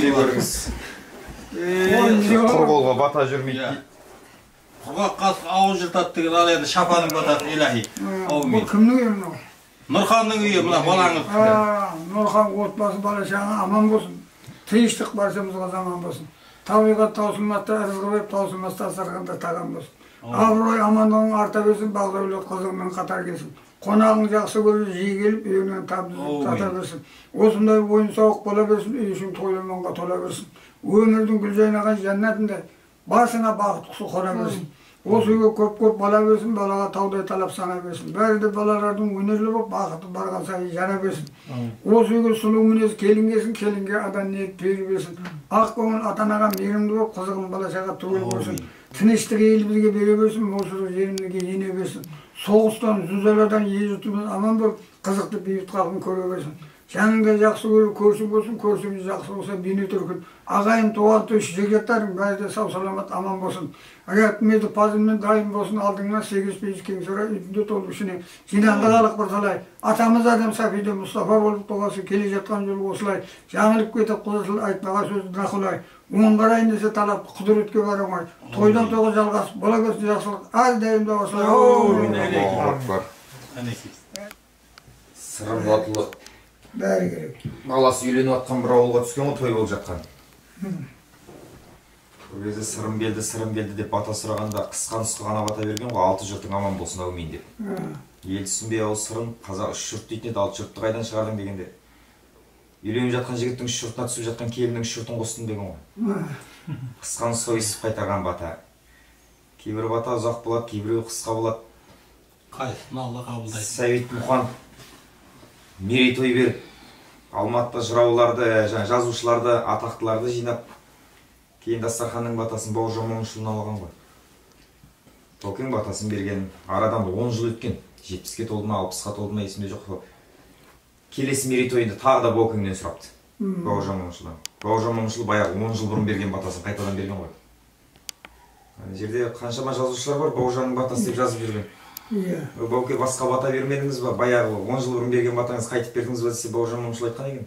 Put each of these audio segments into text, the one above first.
Бере көріңіз. Құр қолға бата жүрмейді. Құрғақ қасық ауыз жыртады деген, ал енді шапаның батасы, илахи. Бұл кімнің үйі мынау? Нұрханның үйі, мына балаңыз. Нұрхан отбасы бала шаға аман болсын. Тыныштық баршамызға заман болсын. Табиғат таусылмаста ырзық беріп, таусылмаста асырғанда тағам болсын. Абырой амандығың арта берсін, бақ дәулет қызығымен қатар келсін. Қонағың жақсы көріп, жиі келіп, үйіңнен тата берсін. Осындай ойын сауық бола берсін, үй ішің тойланғанға тола берсін. Өмірдің гүл жайнаған жәннатындай басыңа бақыт құсы қона берсін. Осы үйге көп-көп бала берсін, балаға таудай талап сана берсін. Бәрі де балалардың өнерлі болып, бақыты барған сайын жана берсін. Осы үйге сұлу мінез келін келсін, келінге адан ниет пейіл берсін. Ақ көңіл ата-анаға мейірімді болып, қызығын бала шаға түгел көрсін. Тыныштық елімізге бере берсін, молшылық жерімізге ене берсін. Соғыстан, зілзаладан ел жұртымыз аман болып, қызықты бейбіт халқын көре берсін. Жаныңда жақсы көріп, көршің болсын, көршіңіз жақсы болса, бейне төркін. Ағайын, туған, туыс, жекеттарың бәрі де сау саламат аман болсын. Аяқ-меті пазылмен дайын болсын, алдыңнан 8 пейіш кең сарай, үйінде толып ішіне. Жинанды халық бірталай. Атамыз Адам Сафиде Мұстафа болып тоғасы, келе жатқан жол осылай. Жаңылып кетіп, құдасыл айтпаға сөзі нақылай. Оң қарайын десе талап, құдіретке бар оңай. Тойдан тойға жалғасып, бола берсін жақсылық, әрдайым да осылай. Сырым батылы. Бәрі керек. Баласы үйленіп атқан бір ауылға түскен ғой, той болып жатқан. Ол кезде сырым келді, сырым келді деп бата сұрағанда қысқа нұсқа ғана бата берген ғой, алты жұртың аман болсын әумин деп. Ел түсінбей ауыз сырым, қазақ үш жұрт дейтін еді, алты жұртты қайдан шығардың дегенде. Үйленіп жатқан жігіттің үш жұртына түсіп жатқан келіннің үш жұртын қостым деген ғой. Қысқа нұсқа өйсіп қайтарған бата. Кейбір бата ұзақ болады, кейбіреуі қысқа болады. Қайсысын Алла қабылдайды. Совет Мұқан мерейтой беріп, Алматыда жырауларды, жазушыларды, атақтыларды жинап, кейін дастарханның батасын Бауыржан Момышұлынан алған ғой. Баукең батасын берген, арадан 10 жыл өткен, 70-ке толды ма, 60-қа толды ма, есімде жоқ. Келесі мерейтойында тағы да Баукеңнен сұрапты, Бауыржан Момышұлынан. Бауыржан Момышұлы баяғы 10 жыл бұрын берген батасын қайтадан берген ғой. Ана жерде қаншама жазушылар бар, Бауыржанның батасы деп жазып жүрген. Бауке, басқа бата бермедіңіз ба? Баяғы 10 жыл бұрын берген батаңыз қайтып бердіңіз ба десе, Бауыржан Момышұлы айтқан екен.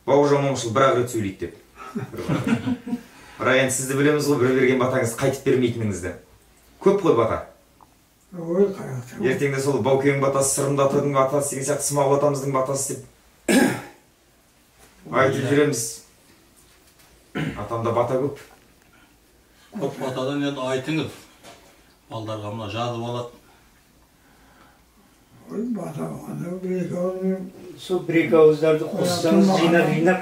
Бауыржан Момышұлы бір-ақ рет сөйлейді деп. Бірақ енді сізді білеміз ғой, бір берген батаңызды қайтып бермейтініңізді. Көп қой бата. Ой, қаяқты. Ертеңде сол Баукеңнің батасы, Сырымдатының батасы деген сияқты Смағұл атамыздың батасы деп айтып жүреміз. Атамда бата көп. Көп батадан енді айтыңыз. Балдарға мына жазып алады. Ой, бата болғанда бір-екі ауызбен. Сол бір-екі ауыздарды қоссаңыз, жинап-жинап.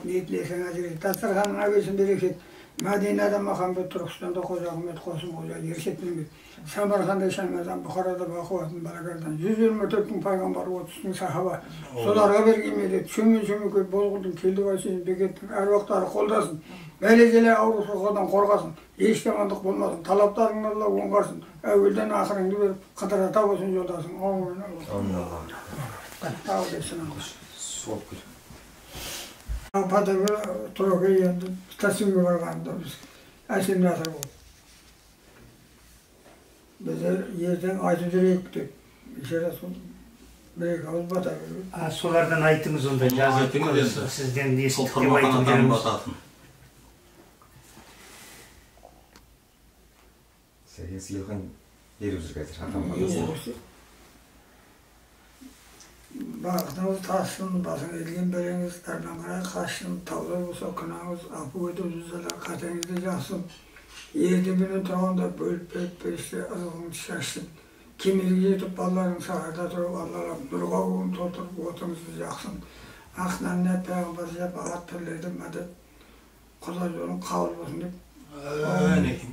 Ниетлесең әзір. Дастарханыңа берсін берекет. Мәдинада Махамбет, Түркістанда Қожа Ахмет, Қосым Қожа, Ершет Мемет, Самарқанда Шаймардан, Бұхарада Бақуатын Баракардан, 124 мың пайғамбар, 30 мың сахаба. Соларға берген медет, шөмен шөмекей Бозғұлдың, Келдібай Сейін Бекеттің әруақтары қолдасын, бәле-желе ауру сырқаудан қорғасын, еш жамандық болмасын, талаптарың Алла оңғарсын, әуелден ақырыңды беріп, Қыдыр ата болсын жолдасың. Аумин. Сол көр. Бата бір Тұрақай енді Тасимге барғанда біз Әсем Насыр болды. Біздер ертең айтып жүрейік деп, бейшара сол бір-екі ауыз бата беріп. Солардан айтыңыз онда, жазып сізден естіп деп айтып жүреміз. Сәкен Сейілхан беріп жүр қазір, атам батасын. Бақытыңыз тассын, басыңа келген бәлеңіз әрмен қарай қашсын, таулар болса күнәңіз апу етіп жүзелер, қатеңізді жақсын. Ертеменен тұрғанда бөліп беріп періште ырзығыңды шашсын. Кемелге жетіп балаларың сахарда тұрып, Аллалап нұрға уын толтырып отыңызды жақсын. Ақ нанна пайғамбар жеп, ағат пірлерді мәдет, Құдай жолың қабыл болсын деп.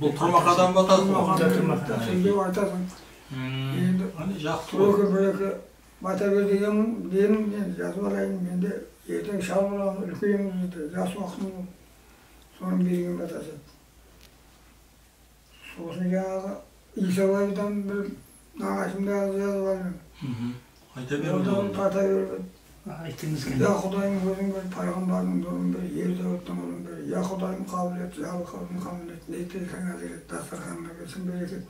Бұл тұрмақ адам батасы ғой. Сөйлеп айтасың. Енді жақсы бір-екі бата бер деген деймін, мен жазып алайын, мен де ертең шал боламын, үлкейміз де, жас уақытым болды. Соның берген батасы. Сосын жаңағы Исабайдан бір нағашымды жазып алдым. Айта беріңіз. Одан бата беріп. Айтыңыз. Я Құдайым өзің бер, пайғамбардың нұрын бер, ер дәуіттің ұлын бер. Я Құдайым қабыл ет, жарылқауым қабыл ет, не тілесең әзір ет, дастарханыңа берсін берекет.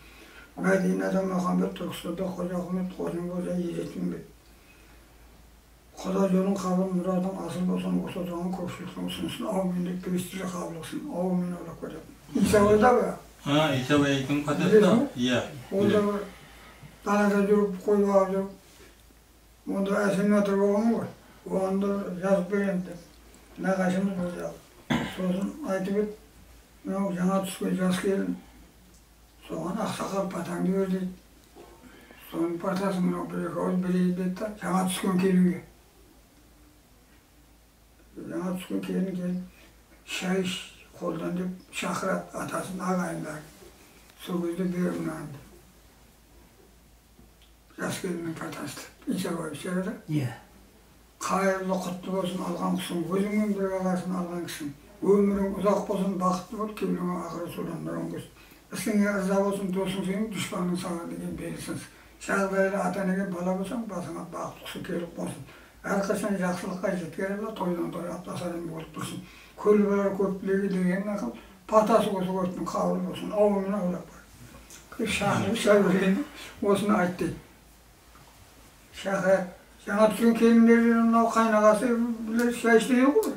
Мәдинада Махамбет, Түркістанда Қожа Ахмет, Қосым Қожа, Ежет Мемет. Құда жолың қабыл, мұрадың асыл болсын, осы отырған көпшіліктің ұсынысын аумин деп бесті қабыл қылсын, аумин ойлап кетеді. Исабай да ба? Исабайдың батасы да? Иә. Ол да бір далада жүріп, қой бағып жүріп, онда ассимилятор болған ғой, оған да жазып беремін деп. Нағашымыз бұл жағы. Сосын айтып еді, мынау жаңа түскен жас келін, соған ақсақал батаңды бер дейді. Соның батасы мынау бір екі ауыз берейін деді да, жаңа түскен келінге. Жаңа түскен келін келіп, шай іш қолдан деп шақырады атасын, ағайындарын. Сол кезде бер мынаны деп. Жас келіннің батасы деп. Исабай бейшара да. Иә. Қайырлы құтты болсын алған кісің, өзіңмен бірге аласың алған кісің. Өмірің ұзақ болсын, бақытты бол, кеуліңе ақыры содан нұрың көз. Ісіңе ырза болсын, досың сенің, дұшпаның саған деген белгісіз. Жағдайлы ата-енеге бала болсаң, басыңа бақыт құсы келіп қонсын. Әрқашан жақсылыққа жеткеріп, тойдан той аптасаран болып тұрсын. Көл болар көп тілегі деген ақыл, батасы осы көптің қабыл болсын, аумин аулап бар. Шақырып шай бергенде осыны айт дейді. Шақырады. Жаңа түскен келіндер мынау қайнағасы білер шай ішті ғой.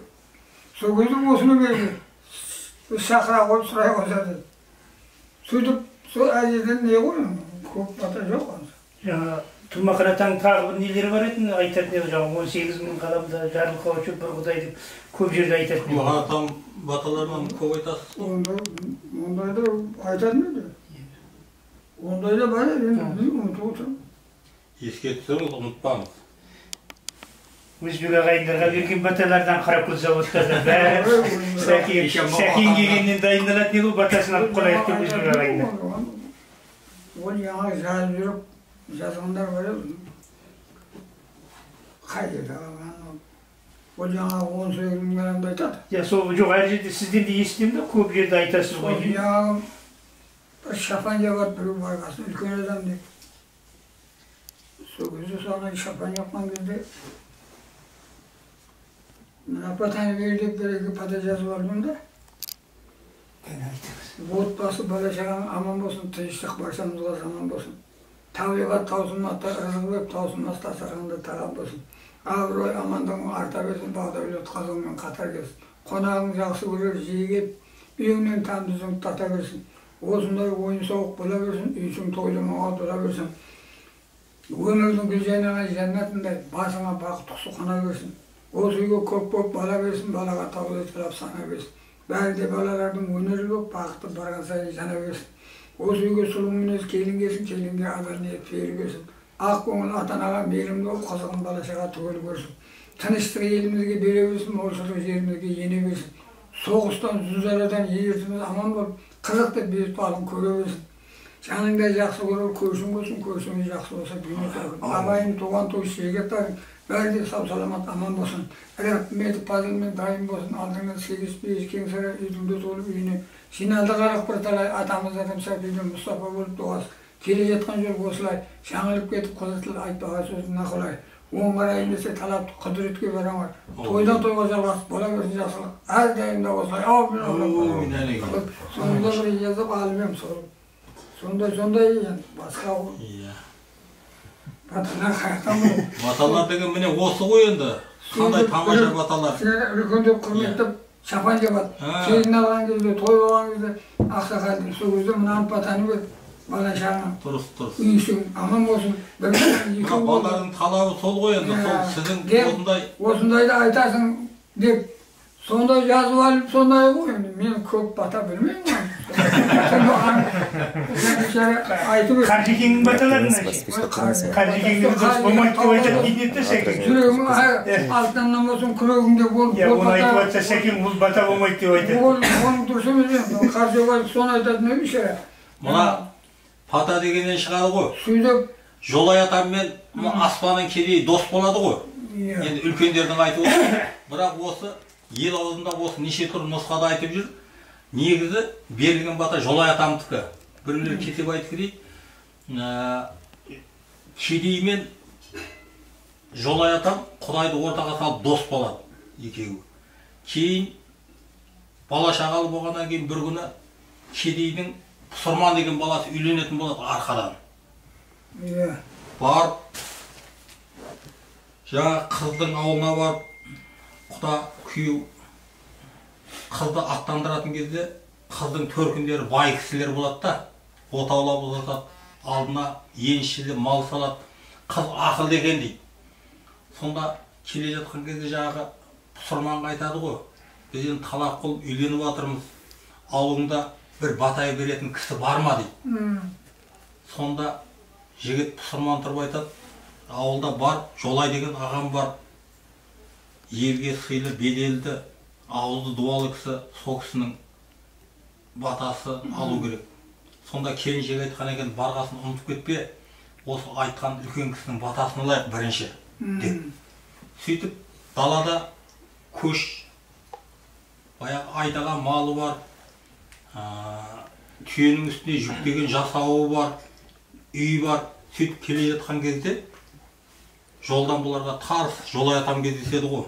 Сол кезде осыны берді. Шақыра қойып сұрай қойса деді. Сөйтіп сол әжеден не ғой, көп бата жоқ. Жаңа Тұрмақан атаның тағы бір нелері бар еді, айтатын еді, жаңа 18 мың ғаламда жарылқаушы бір Құдай деп көп жерде айтатын еді. Тұрмақан атам баталарынан көп айтасыз ғой? Ондайды айтатын еді. Ондай да бар еді, енді ұмытып отырмын. Еске түсіріңіз, ұмытпаңыз. Өзбек ағайындарға берген баталардан Қаракөл заводтардан бәрі Сәкен келгеннен дайындалатын еді ғой, батасын алып қалайық деп өзбек ағайындар. Ол жаңа жазып жүріп, жазғандар бар еді. Қай жерде қалған ол? Ол жаңа 18 мың адамды айтады. Иә, сол жоқ, әр жерде сізден де естимін де, көп жерде айтасыз ғой. Жаңағы бір шапан жабады біреу барғасын, үлкен адам деп. Сол кезде соған шапан жапқан кезде мына батаны бер деп бір екі бата жазып алдым да. Отбасы бала шағаң аман болсын, тыныштық баршамызға заман болсын. Табиғат таусылмас, ырзық беріп таусылмас дастарханда тағам болсын. Абырой амандығың арта берсін, бағдәулет қазығыңмен қатар келсін. Қонағың жақсы көрер жиі келіп, үйіңнен там тұзың тата берсін. Осындай ойын сауық бола берсін, үйсің тойлымауға тола берсін. Өмірдің гүл жайнаған жәннатындай басыңа бақыт құсы қона берсін. Осы үйге көп болып бала берсін, балаға таудай талап сана берсін. Бәрі де балалардың өнері болып, бақыты барған сайын жана берсін. Осы үйге сұлу мінез келін келсін, келінге адал ниет пейіл келсін. Ақ көңіл ата-анаға мейірімді болып, қызығын бала шаға түгел көрсін. Тыныштық елімізге бере берсін, молшылық жерімізге ене берсін. Соғыстан, зілзаладан ел-жұртымыз аман болып, қызықты бейбіт балын көре берсін. Жаныңда жақсы көрер көршің болсын, көршіңіз жақсы болса бейнет көрсін. Ағайын, туған туыс, жегеттарың бәрі де сау саламат аман болсын. Рахмет пазылмен дайын болсын, алдыңнан 8 бейіш кең сарай үйдің толып үйіне. Жиналды қарақ бірталай атамыз адам Сәбиден Мұстафа болып дұғасы. Келе жатқан жол осылай, жаңылып кетіп қызыл айтпаған сөзін нақылай. Оң қарайын десе талапты құдіретке барамар. Тойдан тойға жалғасып бола берсін жақсылық. Әрдайым да осылай. Аумин. Сонда бір жазып алып ем сол. Сондай енді басқа ол. Иә. Баталар қаяқтан болады? Баталар деген міне осы ғой енді. Қандай тамаша баталар. Үлкендеп құрметтеп шапан жабады. Келін алған кезде, той болған кезде ақсақалдың сол кезде мынаны батаны бер, бала шағаң. Дұрыс, дұрыс. Үй ішің аман болсын. Бір екі балалардың талабы сол ғой енді, сол сіздің осындай осындайды айтасың деп сондай жазып алып сондай ғой енді. Мен көп бата білмеймін ғой. Қаржекеңнің баталарынан ше? Қаржекеңнің дұрыс болмайды деп айтады дейтін еді Сәкен. Жүрегің алтыннан болсын, күрегіңде бол. Иә, оны айтып жатса Сәкен бұл бата болмайды деп айтады. Оның дұрыс емес енді. Қаржыбай соны айтатын еді ше. Мына бата дегеннен шығады ғой. Сөйтіп Жолай атаммен аспанның кедейі дос болады ғой. Енді үлкендердің айтуы. Бірақ осы ел аузында осы неше түрлі нұсқада айтып жүр. Негізі берілген бата Жолай атамдікі. Біреулер Кетебайдікі дейді. Кедей мен Жолай атам Құдайды ортаға салып дос болады екеуі. Кейін бала шағалы болғаннан кейін бір күні кедейдің Пұсырман деген баласы үйленетін болады арқадан. Иә. Барып Жаңа қыздың ауылына барып, құда күйеу қызды аттандыратын кезде қыздың төркіндері бай кісілер болады да, отаулап ұзатады, алдына еншілі мал салады, қыз ақылды екен дейді. Сонда келе жатқан кезде жаңағы пұсырманға айтады ғой, біз енді талақ қылып үйленіп жатырмыз, ауылыңда бір бата беретін кісі бар ма дейді. Сонда жігіт пұсырман тұрып айтады, ауылда бар, Жолай деген ағам бар, елге сыйлы, беделді, ауызды дуалы кісі, сол кісінің батасы алу керек. Сонда келіншек айтқан екен, барғасын ұмытып кетпе, осы айтқан үлкен кісінің батасын алайық бірінші деп. Сөйтіп далада көш, баяғы айдаған малы бар, түйенің үстіне жүктеген жасауы бар, үй бар. Сөйтіп келе жатқан кезде жолдан бұларға тарс Жолай атам кездеседі ғой.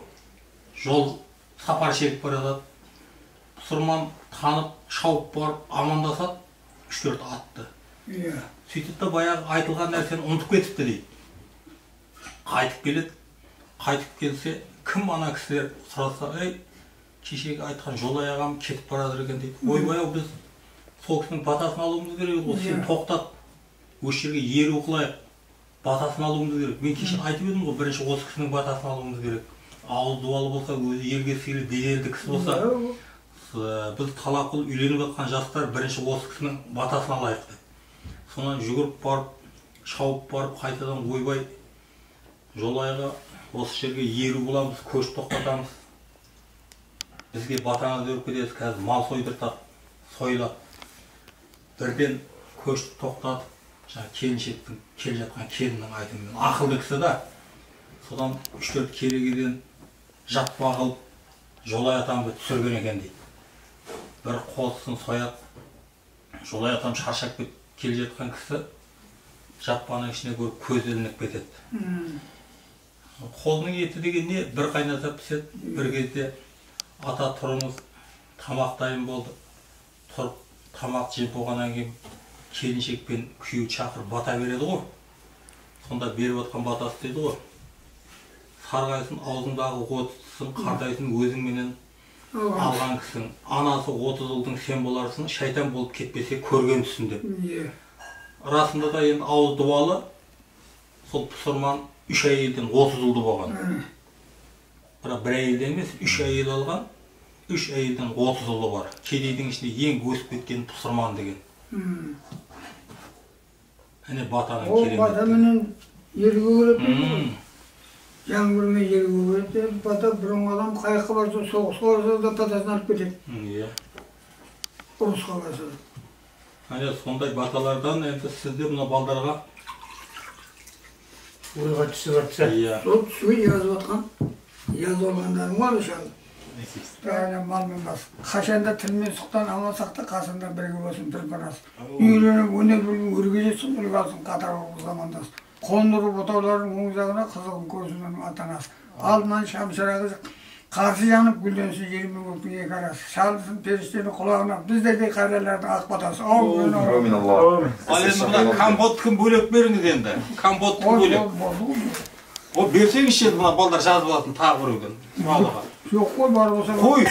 Жол сапар шегіп бара жатады. Пұсырман танып, шауып барып амандасады, 3-4 атты. Сөйтіп те баяғы айтылған нәрсені ұмытып кетіпті дейді. Қайтып келеді. Қайтып келсе, кім ана кісілер сұраса, ей, кешегі айтқан Жолай ағам кетіп бара жатыр екен дейді. Ойбай ау, біз сол кісінің батасын алуымыз керек еді ғой, сен тоқтат, осы жерге еру қылайық, батасын алуымыз керек. Мен кеше айтып едім ғой, бірінші осы кісінің батасын алуымыз керек. Ауыз дуалы болса, өзі елге сыйлы, беделді кісі болса, біз талақ қылып үйленіп жатқан жастар бірінші осы кісінің батасын алайық деп. Сонан жүгіріп барып, шауып барып, қайтадан ойбай, Жолайға осы жерге еру боламыз, көш тоқтатамыз, бізге батаңызды беріп кетесіз, қазір мал сойдыртады, сойылады. Бірден көшті тоқтатып, жаңа келіншектің, келе жатқан келіннің айтуымен, ақылды кісі да, содан 3-4 керегеден жаппа қылып, Жолай атамды түсірген екен дейді. Бір қозысын сояды, Жолай атам шаршап кетіп келе жатқан кісі жаппаның ішіне көріп көзі ілініп кетеді. Қолының еті деген не, бір қайнаса піседі. Бір кезде ата тұрыңыз, тамақ дайын болды. Тұрып тамақ жеп болғаннан кейін келіншек пен күйеу шақырып бата береді ғой. Сонда беріп жатқан батасы дейді ғой, сарғайсын аузыңдағы отысын, қартайсын өзіңменен алған кісің, анасы 30 ұлдың сен боларсың, шайтан болып кетпесе көрген түсін деп. Расында да енді ауыз дуалы сол пұсырман 3 әйелден 30 ұлды болған. Бірақ бір әйелден емес, 3 әйел алған, 3 әйелден 30 ұлы бар. Кедейдің ішінде ең өсіп кеткен пұсырман деген. Әне батаның кереметі. Ол батаменен елге көреді. Жаңбырмен елге көреді. Бата бұрынғы адам қайыққа барса, соғысқа барса да батасын алып кетеді. Ұрысқа барса да. Әне сондай баталардан енді сізде мына балдарға ойға түсіп жатса. Сол түсуге жазып жатқан, жазып алғандарың бар иншалла. Бәріне мал мен бас. Қашанда тілмен сұқтан аман сақта, қасында бірге болсын бір парасы. Үйреніп, өнер біліп, өрге жетсін, үлгі алсын қатар болып замандас. Қондырып отаулардың оң жағына қызығын көрсін оның ата-анасы. Алдынан шамшырағы қарсы жанып, гүлденсін жер мен көктің екі арасы. Шалынсын періштенің құлағына, біздердей қариялардың ақ батасы. Аумин, Аумин, Алла. Ал енді мына компоттікін бөлек беріңіз енді. Компоттікін бөлек. О, берсеңізші енді мына балдар жазып алатын тағы біреуден. Малыға. Жоқ қой, бар болса. Қой,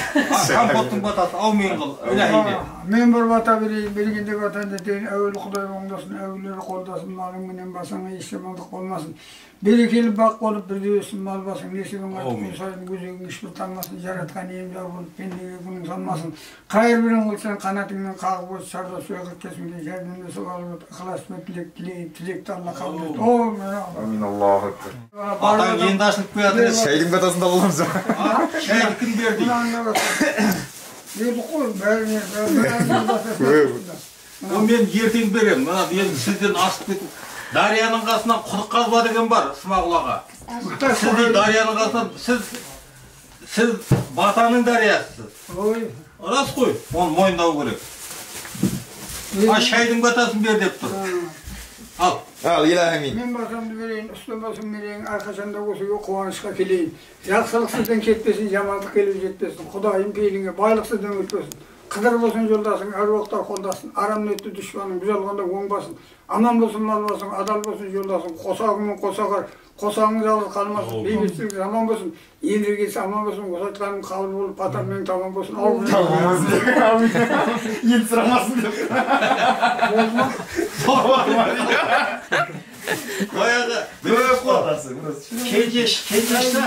компоттың батасы, аумин қыл, иләһи де. Мен бір бата берейін, бергенде батаны етейін, әуелі Құдай оңдасын, әуелері қолдасын, малың менен басыңа еш жамандық болмасын. Берекелі бақ болып, бірде өссін мал басың, несібің артып күн сайын өзегің ешбір талмасын, жаратқан ием жар болып, пендеге күнің салмасын. Қайыр бірін қылсаң, қанатыңмен қағып өт, сарда суға кесімде жәрдемдесіп алып өт, ықыласпен тілек тілейін, тілекті Алла қабыл ет. Аумин, Аллаху акбар. Атаң енді ашылып келатыр. Шайдың батасын да аламыз. Шайдікін бер дейді. Бердік қой, бәріне. О, мен ертең беремін. Мына енді сізден асып кетіп. Дарияның қасынан құдық қазба деген бар, Смағұл аға. Сіз де дарияның қасынан, сіз батаның дариясысыз. Рас қой, оны мойындау керек. А шайдың батасын бер деп тұр. Ал. Ал, иләһи. Мен батамды берейін, үстем басым берейін, әрқашанда осы қуанышқа келейін. Жақсылық сізден кетпесін, жамандық келіп жетпесін. Құдайым пейіліңе байлық сізден өтпесін. Қыдыр болсын жолдасың, әруақтар қолдасын, арам ниетті дұшпаның бұзалғанда оңбасын. Аман болсын мал басың, адал болсын жолдасың, қосағыңмен қосағар, Қосағың жалғыз қалмасын, бейбітшілік заман болсын, ел іргесі аман болсын, осы айтқаным қабыл болып, батамен тамам болсын. Аумин. Ел сұрамасын деп. Болды ма? Баяғы Көп қой. Кенжеш, кенжешті.